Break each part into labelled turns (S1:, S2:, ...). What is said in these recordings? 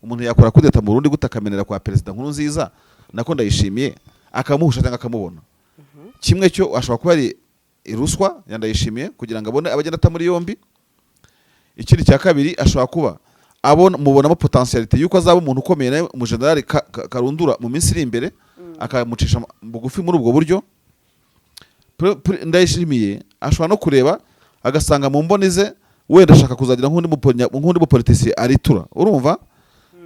S1: Umuntu yakora kudeta mu Burundi gute, akamenera kwa Perezida Nkurunziza, nako Ndayishimiye, akamuhusha cyangwa akamubona? Kimwe cyo, ashobora kuba ari ruswa ya Ndayishimiye kugira ngo abone abagenda ata muri yombi. Ikindi cya kabiri, ashobora kuba abona, mubonamo potentialité yuko azaba umuntu ukomeye nawe, umujenerali karundura mu minsi iri imbere, akamucisha bugufi muri ubwo buryo. Ndayishimiye ashobora no kureba agasanga mu mboni ze wenda ashaka kuzagira nk'undi mupoliticien aritura. Urumva,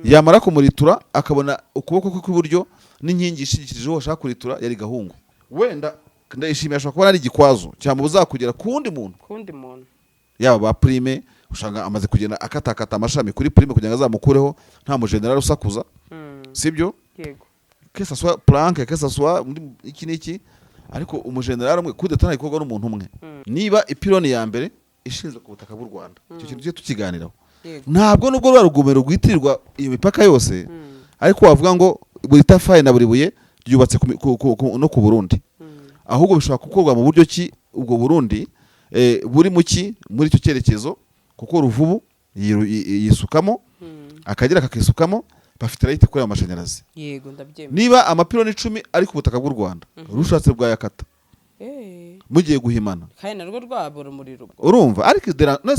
S1: yamara kumuritura, akabona ukuboko kwe kw'iburyo n'inkingi ishingikirijeho ashaka kuritura yari Gahungu. Wenda Ndayishimiye ashobora kuba ari igikwazo cyamubuza kugera ku wundi muntu,
S2: kundi muntu.
S1: Yaba ba Prime, usanga amaze kugenda akatakata amashami kuri Prime kugira ngo azamukureho nta mujenerali usakuza. Sibyo?
S2: Yego.
S1: Que ça soit planque, que ça soit muri iki n'iki, ariko umujenerali umwe, kudeta nta ikorwa n'umuntu umwe. Niba ipironi ya mbere ishinzwe ku butaka bw'u Rwanda, icyo kintu tujye tukiganiraho. Ntabwo nubwo rwa rugomero rwitirirwa iyo mipaka yose, ariko wavuga ngo buri tafari na buri buye ryubatse ku mi- ku- ku- ku- no ku Burundi. Ahubwo bishobora gukorwa mu buryo ki ubwo Burundi buri mu ki muri icyo cyerekezo, kuko Ruvubu yisukamo, Akagera kakisukamo, bafite right kuri ayo mashanyarazi.
S2: Yego, ndabyemera.
S1: Niba amapironi 10 ari ku butaka bw'u Rwanda, rushatse bwayakata mugiye guhimana.
S2: Kandi narwo rwabura umuriro ubwo.
S1: Urumva, ariko none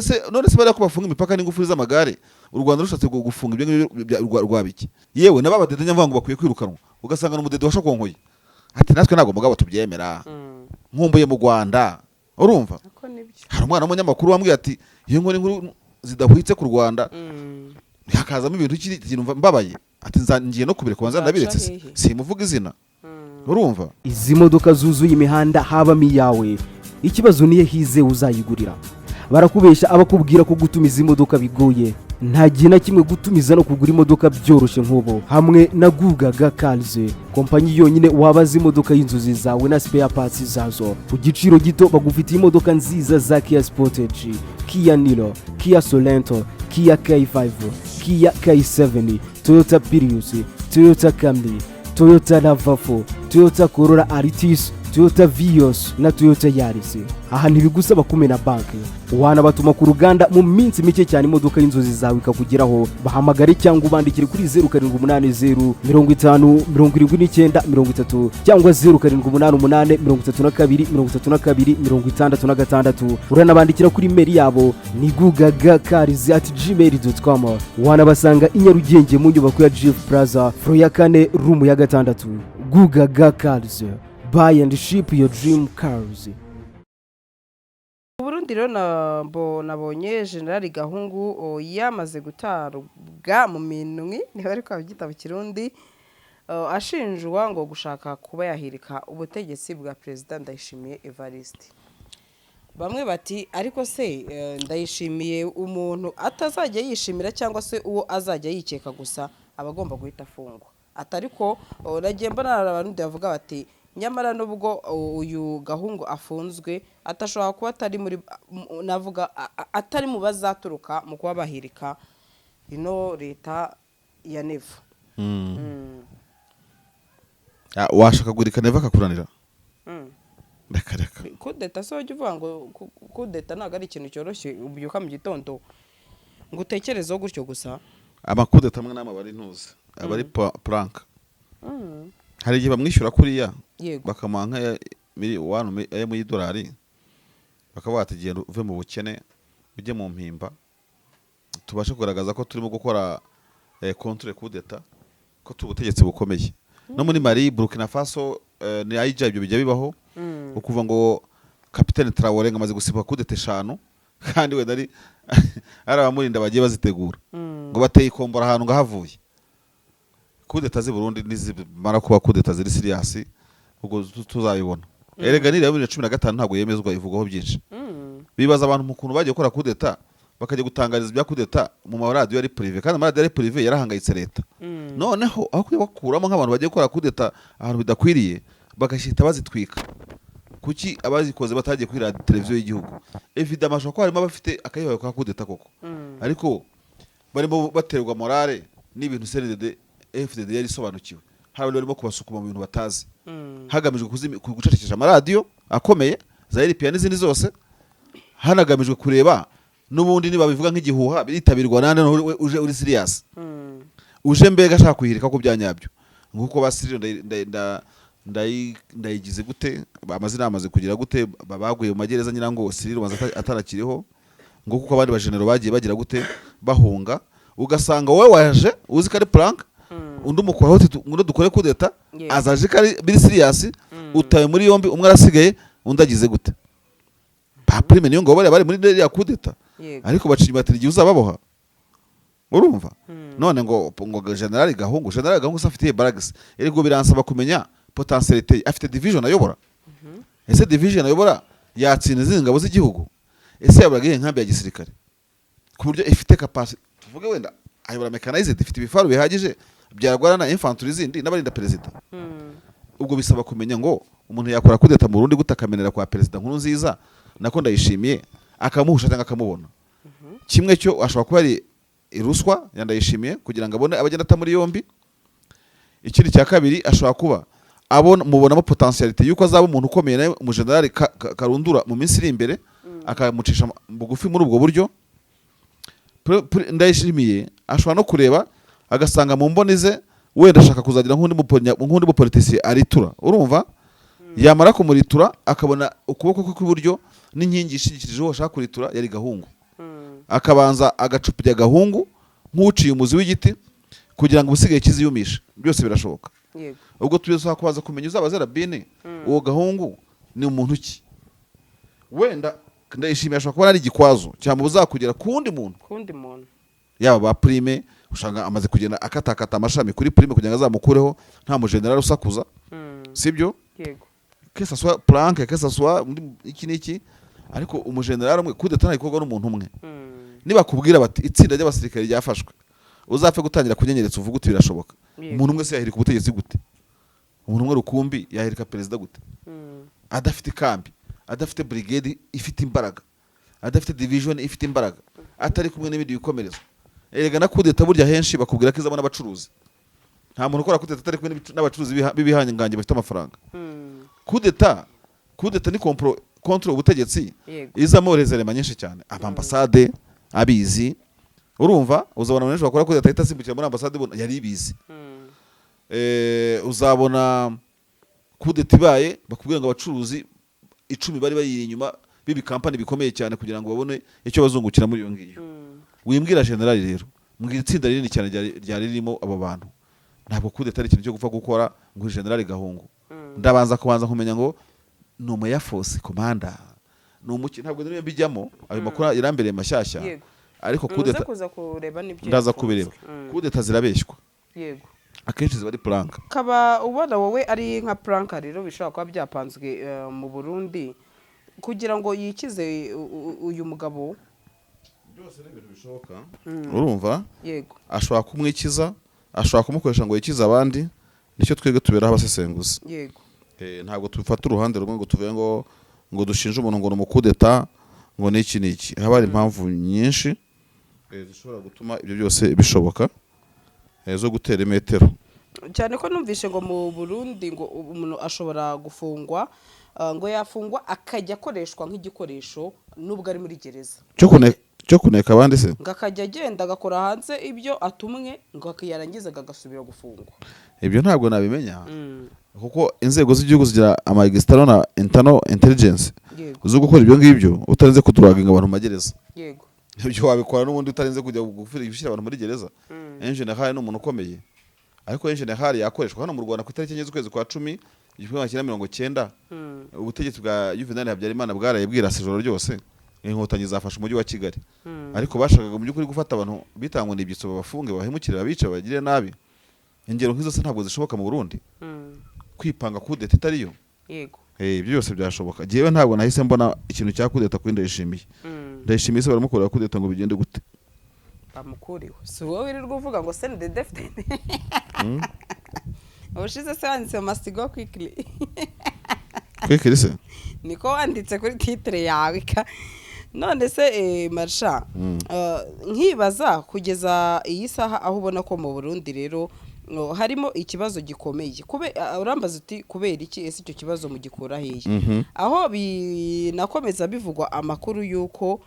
S1: se bariya ko bafunga imipaka n'ingufuri z'amagare, u Rwanda rushatse gufunga ibyo ngibyo rwaba iki? Yewe na babadede nyamvuga ngo bakwiye kwirukanwa, ugasanga n'umudede washokonkoye ati: "Natwe ntabwo mugabo tubyemera, nkumbuye mu Rwanda." Urumva?
S2: Ako nibyo.
S1: Hari umwana w'umunyamakuru wambwiye ati: "Iyo nkora inkuru zidahwitse ku Rwanda, hakazamo ibintu kintu mbabaye," ati: "Ngiye no kubireka, banza
S2: Uzaca
S1: ndabiretse."
S2: hehe?
S1: Simuvuga izina. Urumva?
S3: Izi modoka zuzuye imihanda, habamo iyawe? Ikibazo niyo hizewe uzayigurira. Barakubeshya abakubwira ko gutumiza imodoka bigoye. Nta gihe na kimwe gutumiza no kugura imodoka byoroshye nk'ubu hamwe na Gugaga Cars, kompanyi yonyine wabaza imodoka y'inzozi zawe na spare parts zazo ku giciro gito. Bagufitiye imodoka nziza za Kia Sportage, Kia Niro, Kia Sorento, Kia K5, Kia K7, Toyota Prius, Toyota Camry, Toyota RAV4, Toyota Corolla Altis, Toyota Vios na Toyota Yaris. Aha ntibigusaba kumena banki, wanabatuma ku ruganda, mu minsi mike cyane imodoka y'inzozi zawe ikakugeraho. Bahamagare cyangwa ubandikire kuri 0780507930 cyangwa 0788323266. Uranabandikira kuri email yabo ni gugagacars@gmail.com. Wanabasanga i Nyarugenge mu nyubako ya GF Plaza, floor ya kane, room ya gatandatu. Gugaga Cars, buy and ship your dream cars.
S2: Mu Burundi rero nabonye General Gahungu yamaze gutabwa mu minwe, niba ariko babyita mu Kirundi, ashinjwa ngo gushaka kuba yahirika ubutegetsi bwa Perezida Ndayishimiye Evariste. Bamwe bati: "Ariko se Ndayishimiye umuntu atazajya yishimira cyangwa se uwo azajya yikeka gusa aba agomba guhita afungwa?" Ati ariko nagiye mbona hari abarundi bavuga bati: "Nyamara nubwo uyu Gahungu afunzwe, atashobora kuba atari muri navuga atari mu bazaturuka mu kuba bahirika ino leta ya Neva."
S1: Ah, washaka kugurika Neva akakuranira? Reka reka.
S2: Kudeta se wajya uvuga ngo kudeta ntabwo ari ikintu cyoroshye ubyuka mu gitondo ngo utekerezeho gutyo gusa.
S1: Amakudeta amwe n'amwe aba ari ntuzi, aba ari prank. Hari igihe bamwishyura kuriya, bakamuha nk'aya one ayo mu y'idolari, bakaba bati: "Genda uve mu bukene ujye mu mpimba, tubashe kugaragaza ko turimo gukora contre coup d'état, ko turi ubutegetsi bukomeye." No muri Mali, Burkina Faso, ni Niger, ibyo bijya bibaho. Ukuva ngo Kapitene Traoré ngo amaze gusiba coup d'état eshanu, kandi wenda ari abamurinda bagiye bazitegura, ngo bateye ikombora ahantu ngo havuye coup d'état z'i Burundi. Nizimara kuba coup d'état ziri serious, ubwo tuzabibona. Erega niriya 2015 ntabwo yemezwa, ivugwaho byinshi. Bibaza abantu mu kuntu bagiye gukora coup d'état, bakajya gutangariza ibya coup d'état mu maradiyo ari privé, kandi amaradiyo ari privé yarahangayitse leta. Noneho aho kujya bakuramo nk'abantu bagiye gukora coup d'état ahantu bidakwiriye, bagashyita bazitwika. Kuki abazikoze batagiye kuri radiyo televiziyo y'igihugu? Évidemment ashobora kuba harimo abafite akayihaye ka coup d'état koko, ariko barimo baterwa morale n'ibintu CNDD FDD yari isobanukiwe. Hari abandi barimo kubasukuma mu bintu batazi, hagamijwe gucecekesha amaradiyo akomeye za RPA n'izindi zose, hanagamijwe kureba. N'ubundi nibabivuga nk'igihuha, biritabirwa nande? Noneho uje uri serious, uje mbega ashaka kuhirika ko bya nyabyo, nk'uko ba Cyril ndayigize gute, amazina yamaze kugira gute, baguye mu magereza. Nyirango Cyril ubanza atarakiriho, ngo kuko abandi bajenero bagiye bagira gute, bahunga, ugasanga wowe waje uzi ko ari prank, undi umukoraho uti ngwino dukore kudeta, azaje ko ari biri serious, utawe muri yombi, umwe arasigaye, undi agize gute. Ba Prime niyo ngo bariya bari muri iriya kudeta, ariko baca inyuma ati igihe uzababoha, urumva? None ngo General Gahungu se afite baragisi? Erego biransaba kumenya potentialité ye. Afite division ayobora? Ese division ayobora yatsinda izindi ngabo z'igihugu? Ese yaburaga iyihe nkambi ya gisirikare ku buryo ifite capacity? Tuvuge wenda ayobora mechanized, ifite ibifaru bihagije byarwana na infantry zindi n'abarinda perezida? Ubwo bisaba kumenya ngo umuntu yakora kudeta mu Burundi gute, akamenera kwa Perezida Nkurunziza, nako Ndayishimiye, akamuhusha cyangwa akamubona. Kimwe cyo, ashobora kuba ari ruswa ya Ndayishimiye kugira ngo abone abagenda ata muri yombi. Ikindi cya kabiri, ashobora kuba abona, mubonamo potentialité yuko azaba umuntu ukomeye nawe, umujenerali karundura mu minsi iri imbere, akamucisha bugufi muri ubwo buryo. Ndayishimiye ashobora no kureba agasanga mu mboni ze wenda ashaka kuzagira nk'undi mupolitisiye aritura, urumva? Yamara kumuritura, akabona ukuboko kwe kw'iburyo n'inkingi ishingikirijeho ashaka kuritura yari Gahungu, akabanza agacupya Gahungu nk'uciye umuzi w'igiti kugira ngo ubusigaye kiziyumishe. Byose birashoboka. Ubwo tubisaba kubanza kumenya, uzabaze Rabine, uwo Gahungu ni umuntu ki? Wenda Ndayishimiye ashobora kuba ari igikwazo cyamubuza kugera ku wundi muntu,
S2: kundi muntu.
S1: Yaba ba Prime, usanga amaze kugenda akatakata amashami kuri Prime kugira ngo azamukureho nta mujenerali usakuza. Sibyo?
S2: Yego.
S1: Que ça soit prank, que ça soit iki n'iki, ariko umujenerali umwe, kudeta nta ikorwa n'umuntu umwe. Nibakubwira bati itsinda ry'abasirikare ryafashwe, uzapfe gutangira kunyenyeretsa uvuga uti birashoboka. Umuntu umwe se yahirika ubutegetsi gute? Umuntu umwe rukumbi yahirika perezida gute, adafite ikambi, adafite brigade ifite imbaraga, adafite division ifite imbaraga, atari kumwe n'ibindi bikomerezwa? Erega na kudeta burya henshi bakubwira ko izamo n'abacuruzi. Nta muntu ukora kudeta atari kumwe n'abacuruzi b'ibihangange bafite amafaranga. Kudeta ni complot contre ubutegetsi, izamo rezerema nyinshi cyane, amambasade abizi. Urumva, uzabona abantu benshi bakora kudeta ahita asimbukira muri ambasade, ubona yari ibizi. Uzabona kudeta ibaye, bakubwira ngo abacuruzi 10 bari bayiri inyuma b'ibikampani bikomeye cyane kugira ngo babone icyo bazungukira muri iyo ngiyo. Wimbwira generali rero, mbwira itsinda rinini cyane ryari ririmo abo bantu. Ntabwo kudeta ari ikintu cyo gupfa gukora ngo Generali Gahungu. Ndabanza kubanza kumenya ngo ni umu air force commander, ni umuki? Ntabwo niyo mbijyamo, ayo makuru yarambereye mashyashya. Ariko
S2: Muze
S1: kudeta
S2: kuza kureba n'ibyo
S1: ndaza
S2: yafunzwe.
S1: kubireba. Kudeta zirabeshywa, akenshi ziba ari prank.
S2: Kaba ubona wowe ari nka prank rero, bishobora kuba byapanzwe mu Burundi kugira ngo yikize uyu mugabo.
S1: Byose ni ibintu bishoboka, urumva?
S2: Yego.
S1: Ashobora kumwikiza, ashobora kumukoresha ngo yikize abandi. Nicyo twebwe tuberaho abasesenguzi. Ntabwo tufata uruhande rumwe ngo tuvuge ngo dushinje umuntu ngo ni umukudeta, ngo ni iki n'iki. Haba hari impamvu nyinshi zishobora gutuma ibyo byose bishoboka, zo gutera imetero.
S2: Cyane ko numvishe ngo mu Burundi ngo umuntu ashobora gufungwa, ngo yafungwa akajya akoreshwa nk'igikoresho nubwo ari muri gereza.
S1: Cyo kuneka abandi se?
S2: Ngo akajya agenda agakora hanze ibyo atumwe, ngo yarangiza agasubira gufungwa.
S1: Ibyo ntabwo nabimenya, kuko inzego z'igihugu zigira ama external na internal intelligence zo gukora ibyo ngibyo utarinze kuduraginga abantu mu magereza. Ibyo wabikora n'ubundi utarinze kujya gushyira abantu muri gereza. General ni umuntu ukomeye, ariko general yakoreshwa hano mu Rwanda ku itariki 4 z'ukwezi kwa 10 1990, ubutegetsi bwa Juvenal Habyarimana bwaraye bwirasa ijoro ryose, Inkotanyi zafashe umujyi wa Kigali, ariko bashakaga mu by'ukuri gufata abantu bitangwa n'ibyitso, babafunge, bahemukire, babice, babagire nabi. Ingero nk'izo se ntabwo zishoboka mu Burundi, kwipanga kudeta itariyo? Ibyo byose byashoboka. Jyewe ntabwo nahise mbona ikintu cya kudeta kuri Ndayishimiye. Ndayishimiye se baramukorera kudeta ngo bigende gute?
S2: Bamukuriwe, si wowe wirirwa uvuga ngo CNDD-FDD ubushize se wanditse must go quickly?
S1: Kwikiri se?
S2: Niko wanditse kuri titre yawe ka. None se marsha, nkibaza kugeza iyi saha aho ubona ko mu Burundi rero no, harimo ikibazo gikomeye urambaza uti kubera iki? Ese icyo kibazo mugikura hehe, aho binakomeza bivugwa amakuru y'uko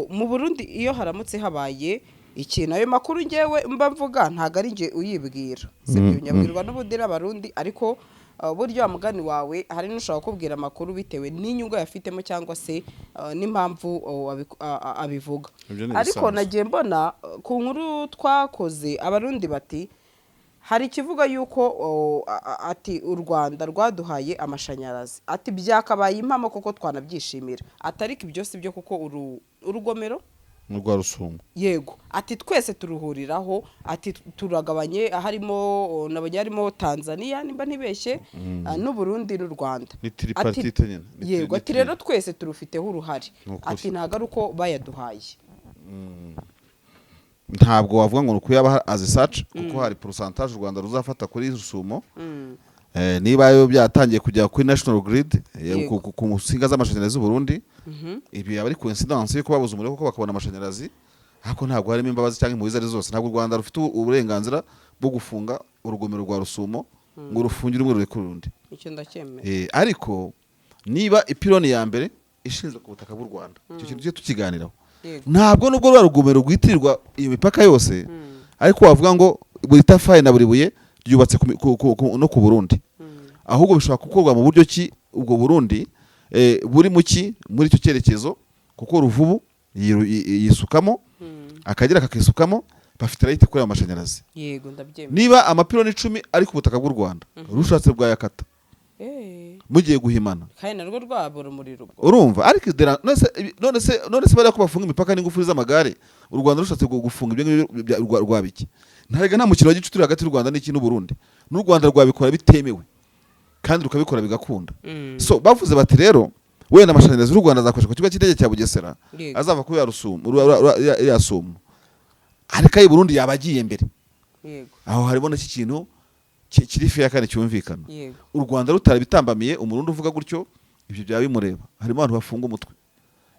S2: Mu Burundi iyo haramutse habaye ikintu, ayo makuru ngewe mba mvuga ntabwo ari njye uyibwira, sibyo? Nyabwirwa n'ubundi n'Abarundi, ariko burya wa mugani wawe hari n'ushobora kukubwira amakuru bitewe n'inyungu yafitemo cyangwa se n'impamvu abivuga.
S1: Ibyo ni
S2: Ariko
S1: ibisanzwe.
S2: nagiye mbona ku nkuru twakoze, Abarundi bati hari ikivuga yuko ati u Rwanda rwaduhaye amashanyarazi, ati byakabaye impamo kuko twanabyishimira, ati ariko ibyo si byo kuko urugomero
S1: n'urwa Rusumo.
S2: Yego, ati twese turuhuriraho, ati turagabanye, harimo nabonye harimo Tanzania nimba ntibeshye, n'Uburundi n'u Rwanda.
S1: Ni tripartite nyine.
S2: Yego,
S1: ni
S2: ati rero twese turufiteho uruhare.
S1: Ni ukuri.
S2: Ati ntabwo ari uko bayaduhaye.
S1: Ntabwo wavuga ngo ni ukuyabaha as such, kuko hari pourcentage u Rwanda ruzafata kuri Rusumo. Niba yo byatangiye kujya kuri national grid, ku nsinga z'amashanyarazi z'u Burundi, ibi yaba ari coincidence yo kubabuza umuriro kuko bakabona amashanyarazi, ariko ntabwo harimo imbabazi cyangwa impuhwe izo ari zose. Ntabwo u Rwanda rufite uburenganzira bwo gufunga urugomero rwa Rusumo ngo rufungire umwe rurekure urundi.
S2: Icyo ndacyemera.
S1: Ariko niba ipironi ya mbere ishinzwe ku butaka bw'u Rwanda, icyo kintu tujye tukiganiraho. Ntabwo nubwo rwa rugomero rwitirirwa iyo mipaka yose, ariko wavuga ngo buri tafari na buri buye ryubatse ku mi- ku- ku- ku- no ku Burundi. Ahubwo bishobora gukorwa mu buryo ki ubwo Burundi buri mu ki muri icyo cyerekezo, kuko Ruvubu yisukamo, Akagera kakisukamo, bafite right kuri ayo mashanyarazi.
S2: Yego, ndabyemera.
S1: Niba amapironi 10 ari ku butaka bw'u Rwanda, rushatse bwayakata mugiye guhimana.
S2: Kandi narwo rwabura umuriro ubwo.
S1: Urumva, ariko none se bariya ko bafunga imipaka n'ingufuri z'amagare, u Rwanda rushatse gufunga ibyo ngibyo rwabiki? Ntarega nta mukino wa gicuti uri hagati y'u Rwanda n'iki n'u Burundi. N'u Rwanda rwabikora bitemewe kandi rukabikora bigakunda. So bavuze bati rero wenda amashanyarazi y'u Rwanda azakoreshwa ku kibuga cy'indege cya Bugesera, azava kuri ya Rusumo, ya Sumo, ariko ay'i Burundi yaba agiye mbere. Aho harimo n'iki kintu kiri fair kandi cyumvikana. U Rwanda rutarabitambamiye, Umurundi uvuga gutyo ibyo byaba bimureba. Harimo abantu bafunga umutwe.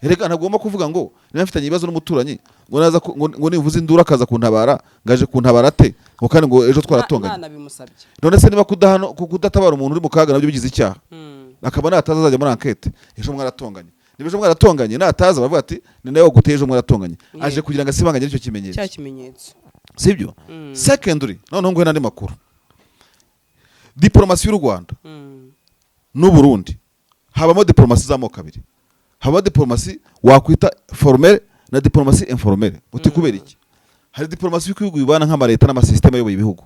S1: Erega ntagomba kuvuga ngo niba mfitanye ibibazo n'umuturanyi ngo naza ngo nivuze induru akaza kuntabara, ngaje kuntabara ate, ngo kandi ngo ejo twaratonganye?
S2: Nta bimusabye.
S1: None se niba kudahano kudatabara umuntu uri mu kaga nabyo bigize icyaha, akaba nataza azajya muri enquête, ejo mwaratonganye, niba ejo mwaratonganye nataza bavuga ati ni nawe waguteye, ejo mwaratonganye, aje kugira ngo asibanganye icyo kimenyetso.
S2: Cya kimenyetso.
S1: Sibyo? Secondary, noneho nguhe n'andi makuru. Diplomasi y'u Rwanda n'u Burundi, habamo diplomasi z'amoko abiri. Habamo diplomasi wakwita formelle na diplomasi informelle. Uti kubera iki? Hari diplomasi y'ibihugu bibana nk'amaleta n'amasisiteme ayoboye ibihugu.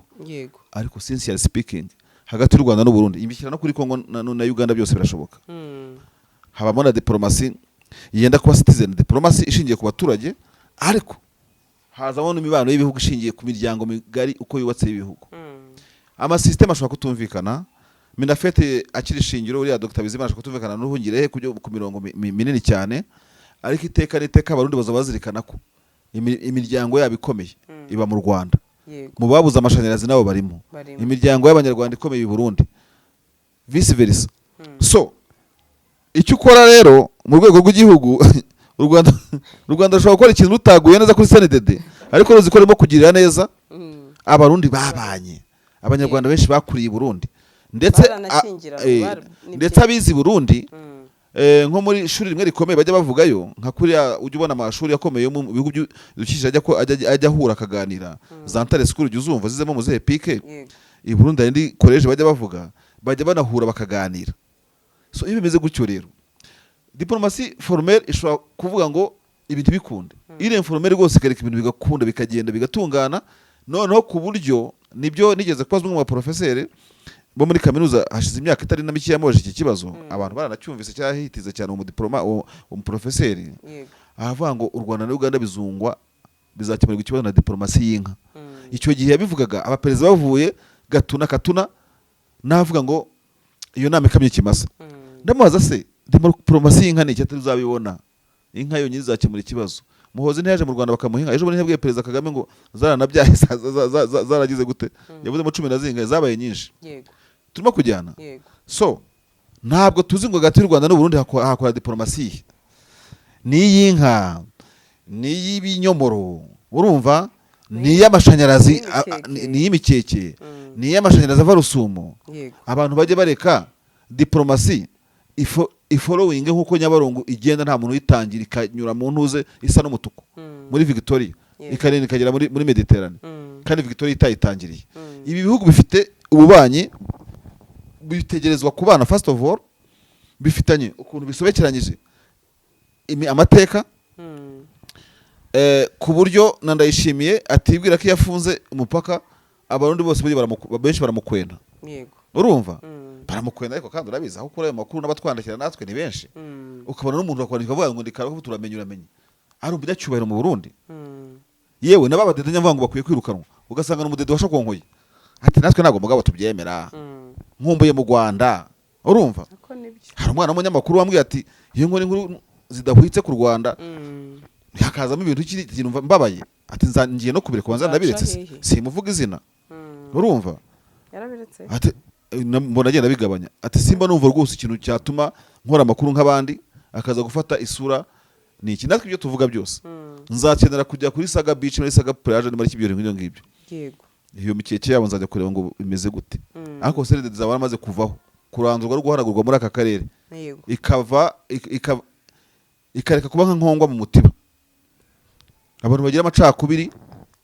S1: Ariko sincerely speaking, hagati y'u Rwanda n'u Burundi, imishyikirano kuri Kongo na Uganda, byose birashoboka. Habamo na diplomasi yenda kuba citizen diplomasi ishingiye ku baturage, ariko hazamo n'imibano y'ibihugu ishingiye ku miryango migari uko yubatse y'ibihugu. Amasisiteme ashobora kutumvikana. Minaffet akiri ishingiro, uriya Dr Bizimana ashobora kutumvikana n'uhungirehe ku mirongo minini cyane, ariko iteka n'iteka Abarundi baza bazirikana ko imiryango yabo ikomeye iba mu Rwanda. Mu babuze amashanyarazi nabo barimo.
S2: Barimo.
S1: Imiryango y'Abanyarwanda ikomeye i Burundi, vice versa. So icyo ukora rero mu rwego rw'igihugu, u Rwanda rushobora gukora ikintu rutaguye neza kuri CNDD, ariko ruzi ko rurimo kugirira neza Abarundi babanye. Abanyarwanda benshi bakuriye i Burundi, ndetse
S2: Baranashyingiranywe, ni
S1: ndetse
S2: byinshi.
S1: abize i Burundi, nko muri ishuri rimwe rikomeye bajya bavugayo, nka kuriya ujya ubona amashuri akomeye yo mu bihugu bidukikije ajya ahura akaganira, za Ntare School ujya uzumva zizemo muzehe Pike. I Burundi hari indi college bajya bavuga, bajya banahura bakaganira. So iyo bimeze gutyo rero, diplomasi formelle ishobora kuvuga ngo ibi ntibikunde, iri informelle rwose ikareka ibintu bigakunda, bikagenda bigatungana. Noneho ku buryo nibyo nigeze kubaza umwe mu baporofeseri bo muri kaminuza hashize imyaka itari na mike, yamubajije iki kibazo, abantu baranacyumvise, cyahitize cyane uwo mudiploma, uwo umuporofeseri, aravuga ngo u Rwanda na Uganda bizungwa, bizakemurirwa ikibazo na diplomasi y'inka. Icyo gihe yabivugaga abaperezida bavuye Gatuna Katuna, navuga ngo iyo nama ikamye ikimasa. Ndamubaza se diplomasi y'inka ni iki? Atari uzabibona, inka yonyine izakemura ikibazo. Muhozi ntiyaje mu Rwanda bakamuha inka ejo bundi? Ntiyabwiye Perezida Kagame ngo zaranabyaye, zaragize gute? Yavuzemo cumi na zingahe, zabaye nyinshi. Turimo kujyana. So ntabwo tuzi ngo hagati y'u Rwanda n'u Burundi hakora diplomasi iyihe. Ni iy'inka, ni iy'ibinyomoro, urumva, ni iy'amashanyarazi,
S2: N'iy'imikeke.
S1: Ni iy'imikeke, ni iy'amashanyarazi ava Rusumo. Abantu bajye bareka diplomasi. Ifollowing nk'uko Nyabarongo igenda, nta muntu uyitangira, ikanyura mu ntuze isa n'umutuku muri Victoria, ikarenga ikagera muri Mediterane, kandi Victoria itayitangiriye. Ibi bihugu bifite ububanyi, bitegerezwa kubana. First of all, bifitanye ukuntu bisobekeranyije amateka, ku buryo na Ndayishimiye atibwira ko iyo afunze umupaka Abarundi bose burya benshi baramukwena. Urumva, baramukwena, ariko kandi urabizi aho ukura ayo makuru n'abatwandikira natwe ni benshi. Ukabona n'umuntu akwandika avuga ngo ndikara ko turamenye, uramenye ari umunyacyubahiro mu Burundi. Yewe n'ababadede nyavuga ngo bakwiye kwirukanwa, ugasanga ni umudede washokonkoye ati: "Natwe ntabwo mugabo tubyemera, nkumbuye mu Rwanda." Urumva,
S2: Ako nibyo.
S1: hari umwana w'umunyamakuru wambwiye ati: "Iyo nkora inkuru zidahwitse ku Rwanda, hakazamo ibintu kintu mbabaye," ati: "Ngiye no kubireka." Banza
S2: Uzaca
S1: ndabiretse."
S2: hehe?
S1: Simuvuga izina. Urumva,
S2: Yarabiretse.
S1: ati mbona agenda abigabanya, ati: "Simba numva rwose ikintu cyatuma nkora amakuru nk'abandi akaza gufata isura." Ni iki natwe ibyo tuvuga byose, nzakenera kujya kuri Saga Beach, muri Saga Plage, muri ibyo bintu ngibyo. Iyo mikeke yabo nzajya kureba ngo bimeze gute. Ariko CNDD zaba yaramaze kuvaho, kurandurwa no guhanagurwa muri aka karere, ikava ikareka kuba nka nkongwa mu mutima abantu bagira amacakubiri.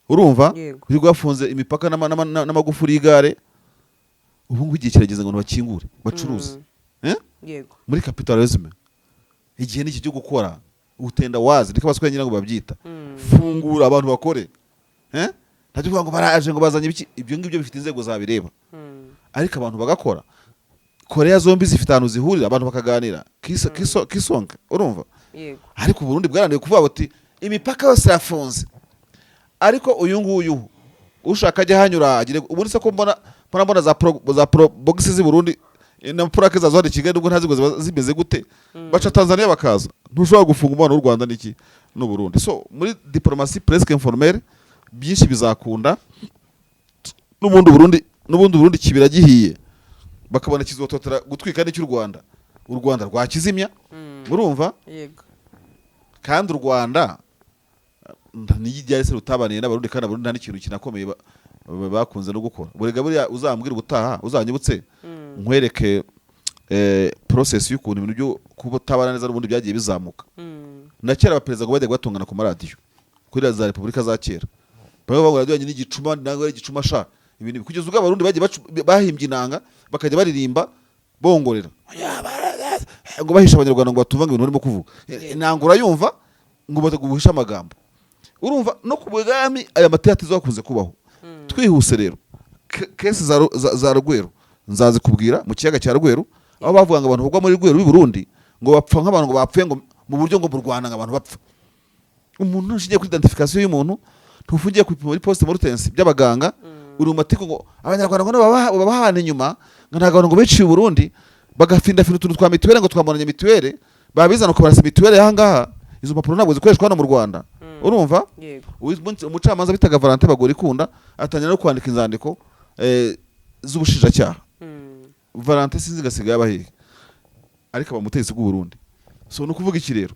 S1: Urumva, birirwa bafunze imipaka n'amagufuri y'igare. Ubu ngubu igihe kirageze ngo bakingure bacuruze. Eh?
S2: Yego.
S1: Muri capitalism igihe ni iki cyo gukora utendawazi, niko abaswahili ngira ngo babyita. Fungura abantu bakore, eh? Ntabyo kuvuga ngo baraje ngo bazanye ibiki, ibyo ngibyo bifite inzego zabireba. Ariko abantu bagakora. Korea zombi zifite ahantu zihurira, abantu bakaganira kisonga. Urumva, ariko Burundi bwarananiwe kuvuga buti imipaka yose irafunze, ariko uyu nguyu ushaka ajya hanyura agire. Ubundi se ko mbona za probox z'i Burundi, na plaque zazo hano i Kigali, nubwo ntazi ngo ziba zimeze gute, baca Tanzania bakaza. Ntushobora gufunga umubano w'u Rwanda n'iki n'u Burundi. So muri diplomatie presque informelle byinshi bizakunda. N'ubundi Burundi kibira gihiye, bakabona kizototera gutwika n'icy'u Rwanda, u Rwanda rwakizimya. Urumva, kandi u Rwanda niyo se rutabaniye n'Abarundi, kandi Abarundi nta n'ikintu kinakomeye bakunze no gukora. Burega buriya uzambwira ubutaha, uzanyibutse nkwereke process y'ukuntu ibintu byo kutabana neza n'ubundi byagiye bizamuka. Na kera abaperezida ngo bajyaga batungana ku maradiyo kuri za repubulika za kera, bamwe bavuga radiyo yanjye ni igicuma, ntabwo ari igicuma sha. Ibintu kugeza ubwo Abarundi bagiye bahimbye inanga, bakajya baririmba bongorera ngo bahisha Abanyarwanda ngo batumva ngo ibintu barimo kuvuga. Inanga urayumva, ngo bataguhisha amagambo. Urumva, no ku bwami aya matiyatizo akunze kubaho. Twihuse rero, case za Rweru nzazikubwira, mu kiyaga cya Rweru, aho bavuga ngo abantu bagwa muri Rweru b'i Burundi ngo bapfa nk'abantu ngo bapfuye ngo mu buryo ngo mu Rwanda ngo abantu bapfa. Umuntu ntushingiye kuri identification y'umuntu, ntufungiye ku bipimo muri post mortem by'abaganga, uri mu matiko ngo Abanyarwanda ngo babahana inyuma, ngo ntabwo abantu ngo biciye i Burundi, bagafindafina utuntu twa mituweli ngo twamuranye mituweli, babizana ukabarasa mituweli y'aha ngaha. Izo mpapuro ntabwo zikoreshwa hano mu Rwanda. Urumva, umucamanza bitaga Valentin Bagorikunda atangira no kwandika inzandiko z'ubushinjacyaha. Valentin sinzi gasigaye aba hehe, ariko aba mu butegetsi bw'u Burundi. So ni ukuvuga iki rero?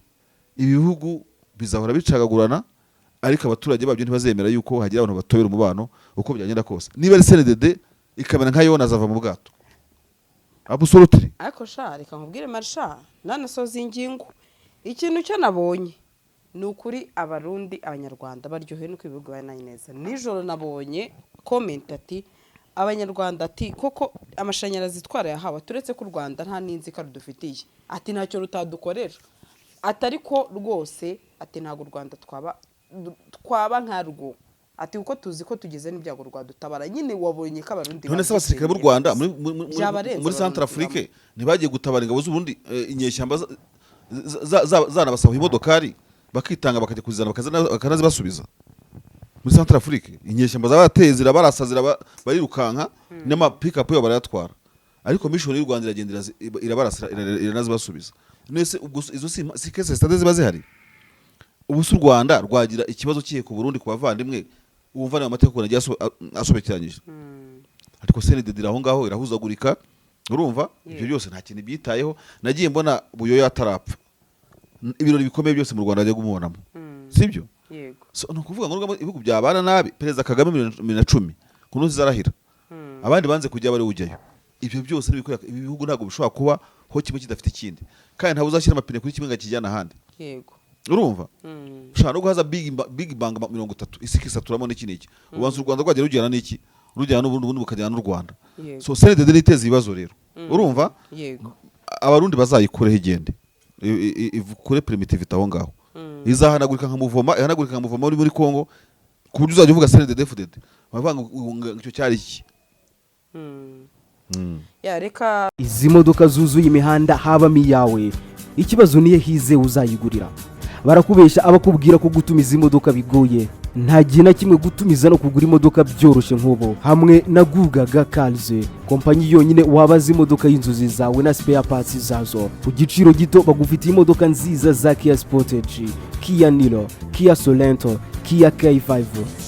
S1: Ibi bihugu bizahora bicagagurana, ariko abaturage babyo ntibazemera yuko hagira abantu batobera umubano uko byagenda kose. Niba ari CNDD ikamera nka Yona, azava mu bwato, absolutely.
S2: Ariko sha, reka nkubwire marisha, nanasoza ingingo, ikintu cyo nabonye ni ukuri, Abarundi, Abanyarwanda baryohewe nuko ibihugu bana neza. Nijoro nabonye comment ati: "Abanyarwanda," ati, "koko amashanyarazi twarayahawe, turetse ko u Rwanda nta n'inzika rudufitiye," ati, "ntacyo rutadukorera," ati, "ariko rwose," ati, "ntabwo u Rwanda twaba nkarwo," ati, "kuko tuzi ko tugize n'ibyago rwadutabara." Nyine wabonye ko Abarundi
S1: None se abasirikare b'u Rwanda
S2: Byabarenze.
S1: muri Centrafrique ntibagiye gutabara ingabo z'Uburundi, inyeshyamba zanabasaba imodokari, bakitanga bakajya kuzizana, bakanazibasubiza muri Centrafrique? Inyeshyamba zabateye, zirabarasa, barirukanka, n'ama pick-up yabo barayatwara, ariko mission y'u Rwanda iragenda irabarasa, iranazibasubiza. None ubwo izo si case study ziba zihari? Ubu se u Rwanda rwagira ikibazo kihe ku Burundi, ku bavandimwe? Wumva nayo amategeko agiye asobekeranyije, ariko CNDD iri aho ngaho irahuzagurika. Urumva, ibyo byose nta kintu byitayeho. Nagiye mbona Buyoya atarapfa, ibirori bikomeye byose mu Rwanda ajya kumubonamo, sibyo?
S2: Yego.
S1: So, ni ukuvuga ngo nubwo ibihugu byabana nabi, Perezida Kagame 2010 kunoza zarahira, abandi banze kujya, bari ujyayo. Ibyo byose n'ibikwereka ibi bihugu ntabwo bishobora kuba ho kimwe kidafite ikindi, kandi ntabwo uzashyira amapine kuri kimwe ngo akijyane ahandi. Urumva, ushobora no guhaza big bang 30, isi ikisaturamo n'iki n'iki. Ubanza u Rwanda rwagiye rujyana n'iki, rujyana n'ubundi, ubundi bukajyana n'u Rwanda. So CNDD niteza ibibazo rero, urumva?
S2: Yego.
S1: Abarundi bazayikureho igende, ikure primitivité aho ngaho. Izahanagurika nka muvoma, ihanagurika nka muvoma uri muri Congo, ku buryo uzajya uvuga CNDD FDD bavuga ngo icyo cyari iki.
S2: Ya, reka.
S3: Izi modoka zuzuye imihanda habamo iyawe? Ikibazo niyo hize uzayigurira. Barakubeshya abakubwira ko gutumiza imodoka bigoye. Nta gihe na kimwe gutumiza no kugura imodoka byoroshye nk'ubu hamwe na Gugaga Cars, kompanyi yonyine wabaza imodoka y'inzozi zawe na spare parts zazo ku giciro gito. Bagufitiye imodoka nziza za Kia Sportage, Kia Niro, Kia Sorento, Kia K5,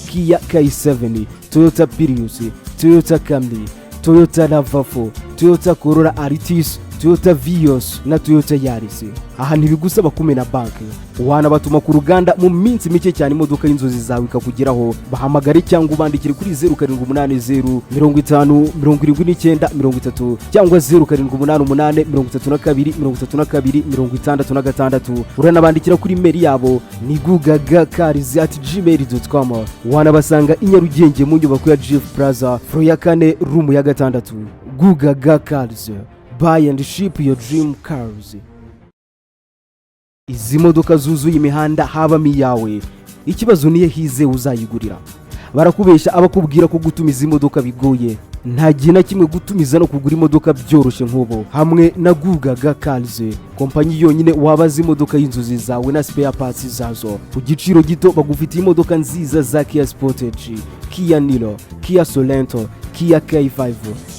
S3: Kia K7, Toyota Prius, Toyota Camry, Toyota RAV4, Toyota Corolla Altis, Toyota Vios na Toyota Yaris. Aha ntibigusaba kumena banki, wanabatuma ku ruganda mu minsi mike cyane imodoka y'inzozi zawe ikakugeraho. Bahamagare cyangwa ubandikire kuri 0780507930 cyangwa 0788323266. Uranabandikira kuri email yabo ni gugagacars@gmail.com. Wanabasanga i Nyarugenge mu nyubako ya GF Plaza, floor ya kane, room ya gatandatu. Gugaga Cars, buy and ship your dream cars. Izi modoka zuzuye imihanda habamo iyawe? Ikibazo niyo hize uzayigurira. Barakubeshya abakubwira ko gutumiza imodoka bigoye. Nta gihe na kimwe gutumiza no kugura imodoka byoroshye nk'ubu hamwe na Gugaga Cars, kompanyi yonyine wabaza imodoka y'inzozi zawe na spare parts zazo ku giciro gito. Bagufitiye imodoka nziza za Kia Sportage, Kia Niro, Kia Sorento, Kia K5,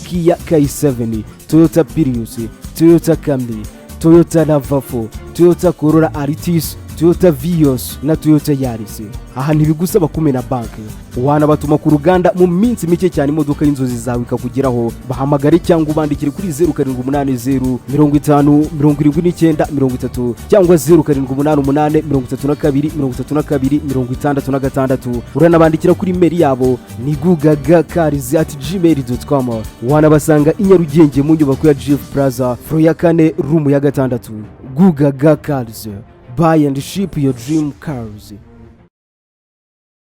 S3: Kia K7, Toyota Prius, Toyota Camry, Toyota RAV4, Toyota Corolla Altis, Toyota Vios na Toyota Yaris. Aha ntibigusaba kumena banki, wanabatuma ku ruganda mu minsi mike cyane imodoka y'inzozi zawe ikakugeraho. Bahamagare cyangwa ubandikire kuri 0780507930 cyangwa 0788323266. Uranabandikira kuri email yabo ni gugagacars@gmail.com. Wanabasanga i Nyarugenge mu nyubako ya GF Plaza, floor ya kane, room ya gatandatu. Gugaga Cars, buy and ship your dream cars.